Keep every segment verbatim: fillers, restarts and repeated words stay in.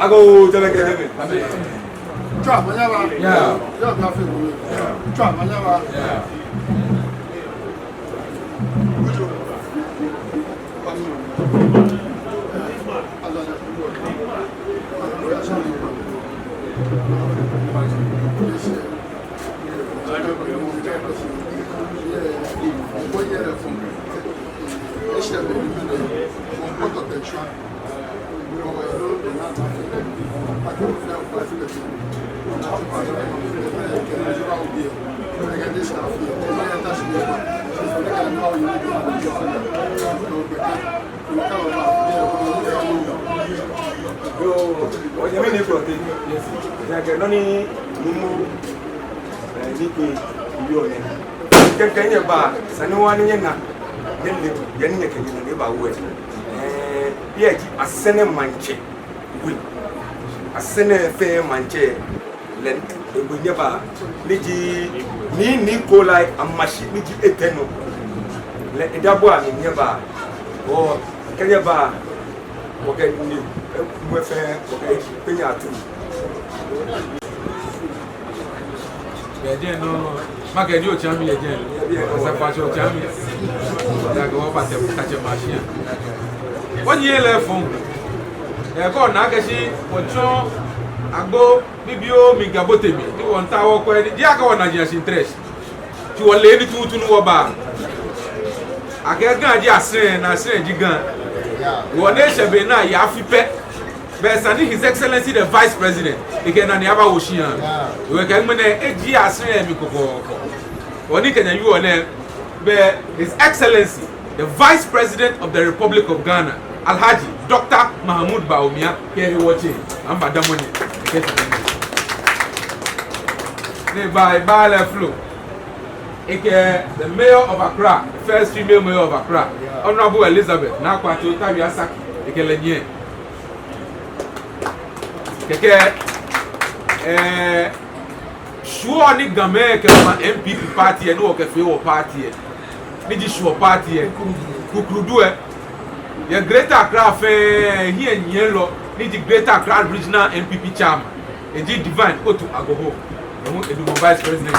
Ago, jɛmɛ kɛ jɛmɛ. Tswa, manyɛ ba. Yeah. Yɔ, mafee. Yeah. Tswa, manyɛ ba. Yeah. Yoo, onyɛmi ni kpɔtɛ. Yes. Nɔ ni nuumo, eh, ni kɛ yoo nɛ. Kɛ, kɛ nyɛba, sane ni wɔna nyɛna. Nyɛle, nyɛ ni nyɛkɛ nyɛna ni eba wɔ. Eh, biɛ ji Asɛrɛ maŋtsɛ we. Asɛrɛ fɛɛ maŋtsɛ lɛ, ewe nyɛba, ni ji Nii Nii Kolai Amashi ni ji etɛ nɔ. Lɛ edabɔ amɛ nyɛba. Oo, kɛ nyɛba, wɔkɛ nii, eh, mɔ fɛɛ, wɔkɛ kpee nyɛ atuu. Yɛ jɛi nɔ, makɛɛ ni otsɛ mi yɛ jɛi. Esa fa tsɛ otsɛ mi. Daa kɛ wɔba tɛ, ta tsɛ ma shia. Wɔnyiɛ lɛ fɔŋ. Ɛɛ, kɛ ona akɛ shi wɔtsɔ agbo bibioo mli kɛbote mli. Ni wɔmiitao wɔkwɛ nii. Jeee akɛ wɔnaji ashi interest. Shi wɔle nii tuuntu ni wɔba. Akɛ Ga ji Asɛrɛ, ni Asɛrɛ ji Ga. Wɔnɛ shɛ be ni yaa afi pɛ. Be ni His Excellency the Vice President, ekɛ enane aba wo shia. Hewɔ kɛ ŋmɛnɛ eji Asɛrɛ mli kɔkɔɔkɔ. Wɔnɛ kɛ nyɛ yɔɔ nɛ, be His Excellency the Vice President of the Republic of Ghana, Alhaji Doctor Mahamudu Bawumia, kɛ ehe wɔtsɛ, amɛbadamɔ nyɛ. Ni eba, eba lɛ flo. Ekɛ the Mayor of Accra, first female Mayor of Accra, Honorable Elizabeth Naa Kwartei Otaoye Asaki, ekɛ lɛ nyiɛ. Kɛkɛ, eh, shwuɔ ni Gamɛi kɛma N P P party lɛ, ni wɔkɛfee wɔ party lɛ, ni ji shwuɔ party lɛ, Kukurudu lɛ, yɛ Greater Accra fɛɛ, hiɛnyiɛlɔ, ni ji Greater Accra Regional N P P chairman, eji Divine Otu Agoho, ehu edamɔ Vice President.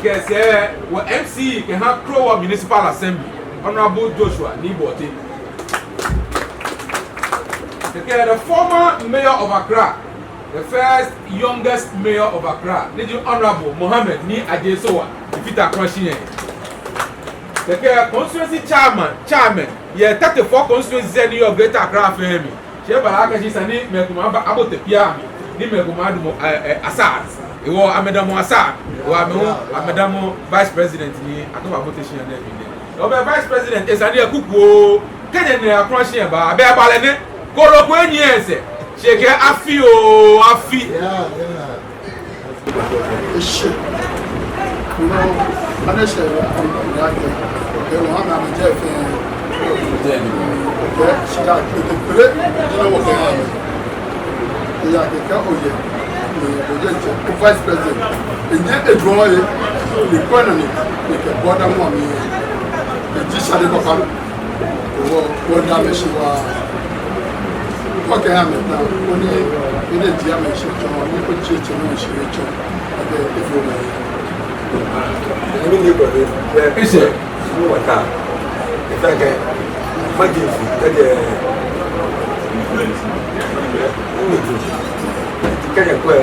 Ekɛ sɛɛ wɔ M C kɛha Krowor Municipal Assembly, Honorable Joshua Nii Bortey. Ekɛ the former mayor of Accra, the first youngest mayor of Accra, ni ji Honorable Mohammed Nii Adjei Sowah, efata Accra shia. Kɛkɛ constituency chairman, chairman, yɛ thirty-four constituency ni yɔɔ Greater Accra fɛɛ mli. Shi eba lɛ akɛ shi esa ni mɛi komɛi aba, abote pia mli, ni mɛi komɛi adamɔ, eh, eh, Asare. Hewɔ amɛdamɔ Asare. Hewɔ amɛ hu, amɛdamɔ Vice President ni akɛbabote shia nɛɛ mli nɛ. Hewɔ bɛ Vice President, esa ni ekuku oo. Kɛ nyɛna Accra shia ba, abɛ aba lɛ nɛ. Kooloo ko enyiɛ esɛɛ. Shi ekɛɛ afi oo, afi. Eshe. Nɔ, anɛ shɛ ya, ya kɛ. Okɛ wɔ amɛ amɛjɛ fɛɛ. Okɛ shika kete kpele, jina wɔkɛ amɛ. Eya kɛkɛ oyɛ. Ni oyɛ jɛ, o Vice President. Enɛ edrɔ yɛ. Ni kɔ na ni, ni kɛ bɔda mɔ mi. Eji shade papa. Wɔ, wɔda amɛ shi waa. Wɔkɛ amɛ ta, koni, ene ji amɛ shi tsɔ, ni ko tsi tsi amɛ shi tsɔ. Abɛ, efo mɛ. Ni mi ni ko de, bɛ. Eshe. Ni wɔta. Efee kɛ, maji fi, kɛ jɛ. Ni tu. Kɛ jɛ kwɛ,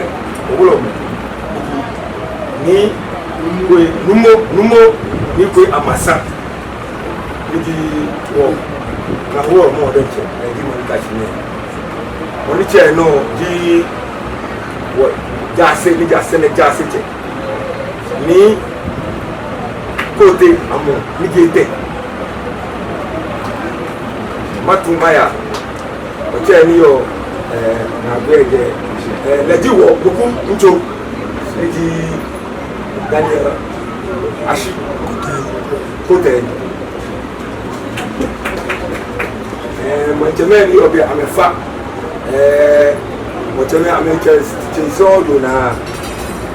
owolo. Nii Kwei, nuumo, nuumo, Nii Kwei Amasa. Ni ji wɔ, na wɔ mɔ diɛŋtsɛ, ni ji mɔ ni ka shi nɛɛ. Mɔ ni tsɛ nɔ ji wɔ, jaase, ni jaase, ni jaasetsɛ. Nii Kotey Amoo, ni ji etɛ. Matu maya. Otsɛ ni yɔɔ, eh, na gbɛ jɛ, eh, lɛ ji wɔ, Boku Ntso, ni ji Daniel Ashie Kotey. Eh, maŋtsɛmɛi ni yɔɔ biɛ amɛfa, eh, maŋtsɛmɛi amɛtsɛ, tsɛ sɔ do na,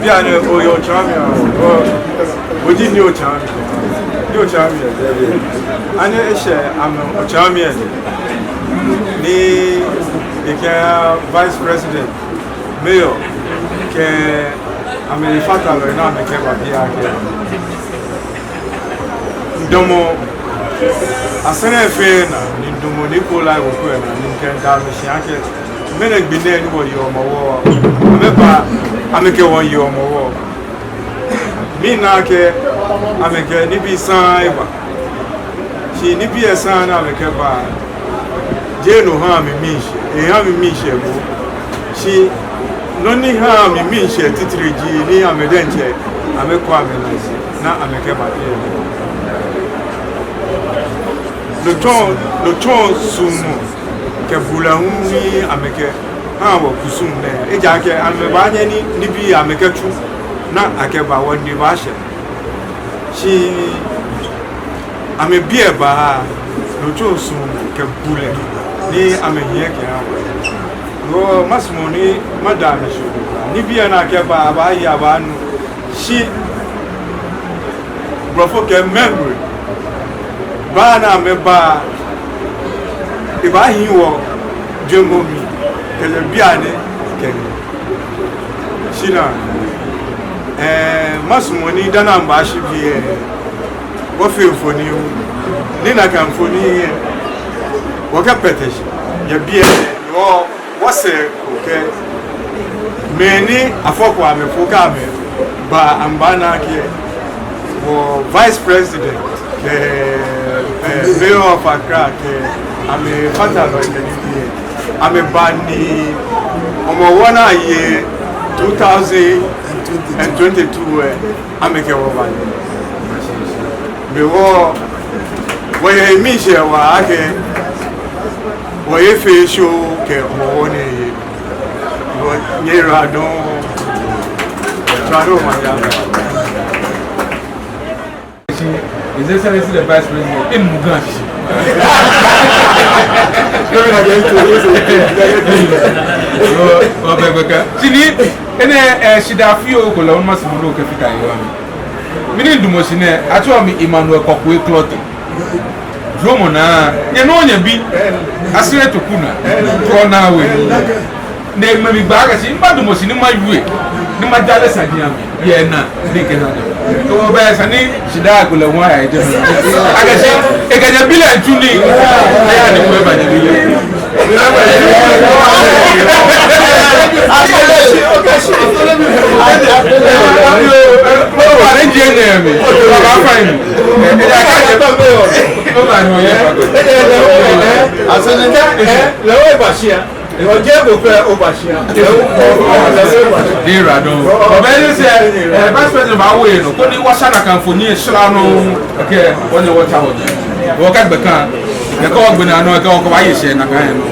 Bianɛ oyɛ otsiamɛ, oji ni otsiamɛ, ni otsiamɛ. Ani eshɛ amɛ otsiamɛ ni ekɛ vice president, mayor kɛ amɛfatalɔi ni amɛkɛba biɛ akɛ damɔ Asere fɛɛ naa, ni ndamɔ ni kɔla eko kwɛ naa, ni mikɛɛ daa mishi akɛ, mɛni gbi nɛɛ ni wɔyeɔ Hɔmɔwɔ, amɛba, amɛkɛ wɔ yeɔ Hɔmɔwɔ. Mina akɛ, amɛkɛ nibii saŋŋ eba. Shi nibii lɛ saŋŋ ni amɛkɛba, jeee no ha mi miishɛɛ, eha mi miishɛɛ moŋ. Shi nɔ ni ha mi miishɛɛ titri ji ni amɛ diɛŋtsɛ amɛkɔ amɛnaa shi ni amɛkɛba biɛ. No tsɔɔ, no tsɔɔ suɔmɔ kɛ bulɛ hu ni amɛkɛha wɔkusum nɛɛ. Ejaakɛ amɛbaanyɛ ni nibii amɛkɛtsu ni akɛba, wɔnine baashɛ. Shi amɛbiɛ baa, no tsɔɔ suɔmɔ kɛ bulɛ ni amɛhiɛ kɛha wɔ. Wɔ masumɔ ni mada mishi. Nibii ni akɛba, abaaye, abaanu. Shi blɔfo kɛɛ memory. Baa ni amɛba, ebaahi wɔjwɛŋmɔ mli kɛjɛ bianɛ kɛmiiya. Shi naa, eh, masumɔ ni dani mibaashi biɛ, wɔfee mfoniri hu. Ni nakai mfoniri lɛ, wɔkɛkpɛtɛ shi yɛ biɛ, wɔ, wɔsɛɛ ko kɛ mɛi ni afɔko amɛ fɔ kɛ amɛba, amɛbaana akɛ wɔ Vice President kɛ, eh, Mayor of Accra kɛ amɛfatalɔi kɛ nibii lɛ, amɛba ni Hɔmɔwɔ naa yɛ two thousand and twenty-two lɛ, amɛkɛ wɔ ba ni. Be wɔ, wɔyɛ miishɛɛ waa akɛ wɔyɛ fɛɛ shi kɛ Hɔmɔwɔ nɛɛ yɛ. Wɔ nyɛ radon. Radon ma ya. His Excellency the Vice President, in Mugashi. Ɔbɛ gbɛ ka. Shi ni, enɛ, eh, shidaa fioo ko lɛ, wɔmasumɔ ni okɛfata he waa mli. Mɛni ndamɔ shi nɛ, atsɛɔ mi Emmanuel Kɔkɔe Klɔte. Dromɔ naa, nyɛ nɔ nyɛbi, Asere Toku naa, Krɔ naa we. Ni mɛi miigba akɛ shi, mibadamɔ shi ni mawie, ni maja lɛ saji amli, yɛ naa, ni kɛ naa. Tɔ bɛ sani shidaa ko lɛ ŋwa ya jɛ. Akɛ shi, ekɛ nyɛbi lɛ tsu nii, aya ni ko eba nyɛbi lɛ. Ni radon. Ɔbɛ ni sɛ, eh, Vice President baawo yɛ nɔ, koni wɔsha nakai mfoniri lɛ shra nɔ, kɛ wɔnyɛ wɔtsa wɔnyɛ. Wɔkɛ gbɛ ka, kɛ wɔgbɛ naa nɔ, kɛ wɔkɔ baaye shɛ nakai nɔ.